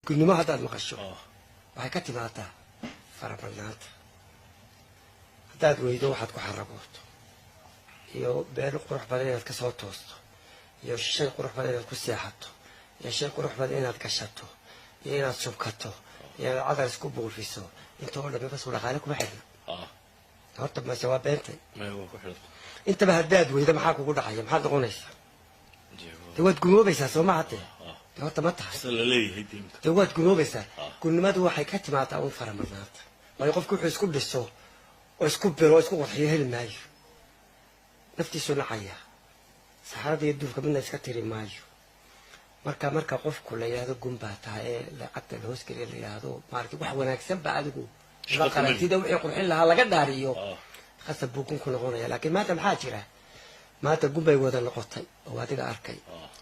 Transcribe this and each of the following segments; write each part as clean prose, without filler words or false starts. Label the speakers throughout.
Speaker 1: Gudnimo haddaad maqasho, waxay ka timaadaa farabadnaanta. Haddaad weydo waxaad ku xaragooto iyo beel qurux badan inaad kasoo toosto, iyo shay qurux badan inaad ku seexato, iyo shay qurux badan inaad gashato, iyo inaad subkato, iyo inaad cadar isku buufiso, inta oo dhammi basuu dhaqaale kuma xidhna. Horta mase waa beentay?
Speaker 2: Maya, waa ku xidhan.
Speaker 1: Intaba haddaad weydo, maxaa kugu dhacaya? Maxaad noqonaysaa? Dee waad gumoobaysaa, soo ma hadee? Dee horta ma tahay?
Speaker 2: Sida la leeyahay diinta.
Speaker 1: Dee waad gumoobaysaa. Gulnimadu waxay ka timaadaa un faramadnaanta, waayo qofku wuxuu isku dhiso oo isku biro oo isku qurxiyo heli maayo, naftiisu nacaya, saxarada iyo duufka midna iska tiri maayo. Marka qofku la yidhahdo gun baa tahay ee lacagta la hoosgeliya, la yidhaahdo maaragtay wax wanaagsan ba adigu
Speaker 2: Shaqo
Speaker 1: ma qarantida, wixii qurxin lahaa laga dhaariyo, khasab buu gun ku noqonaya. Laakiin maanta maxaa jira? Maanta gun bay wada noqotay oo adiga arkay.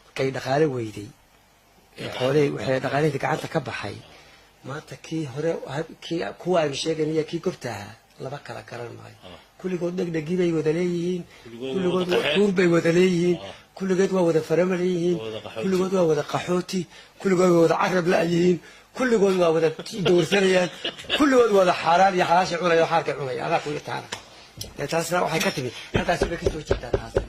Speaker 1: Markay dhaqaale weyday ee xoolihii, waxay dhaqaalihii gacanta ka baxay, maanta kii hore, kii kuwa aynu sheegaynaya, kii gobta ahaa laba kala garan maayo. Kulligood dhegdhegii bay wada leeyihiin.
Speaker 2: Kulligood
Speaker 1: kulligood
Speaker 2: wada qaxeen.
Speaker 1: Tuur bay wada leeyihiin. Kulligood waa wada farama leeyihiin.
Speaker 2: Wada qaxooti.
Speaker 1: Kulligood waa wada qaxooti. Kulligood waa wada carab la-yihiin. Kulligood waa wada dowrsanayaan. Kulligood waa wada xaaraan iyo xalaashay cunaya oo xaarkay cunaya. Adaa kuyi taana. Dee taasna waxay ka timid halkaasi bay kasoo jeedaa. Taasna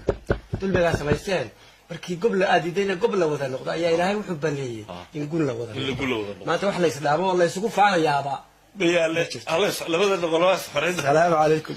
Speaker 1: dulmigaa samaysteen. Markii gob la aadidayna gob la wada noqdo ayaa Ilaahay wuxuu baneeyey in gun la wada
Speaker 2: In la
Speaker 1: noqdo.
Speaker 2: gun la wada noqdo.
Speaker 1: Maanta wax la isdhaamo oo la isugu faanayaaba
Speaker 2: Bayaale labada noqol waa isxoreyn.
Speaker 1: Salaamu calaykum.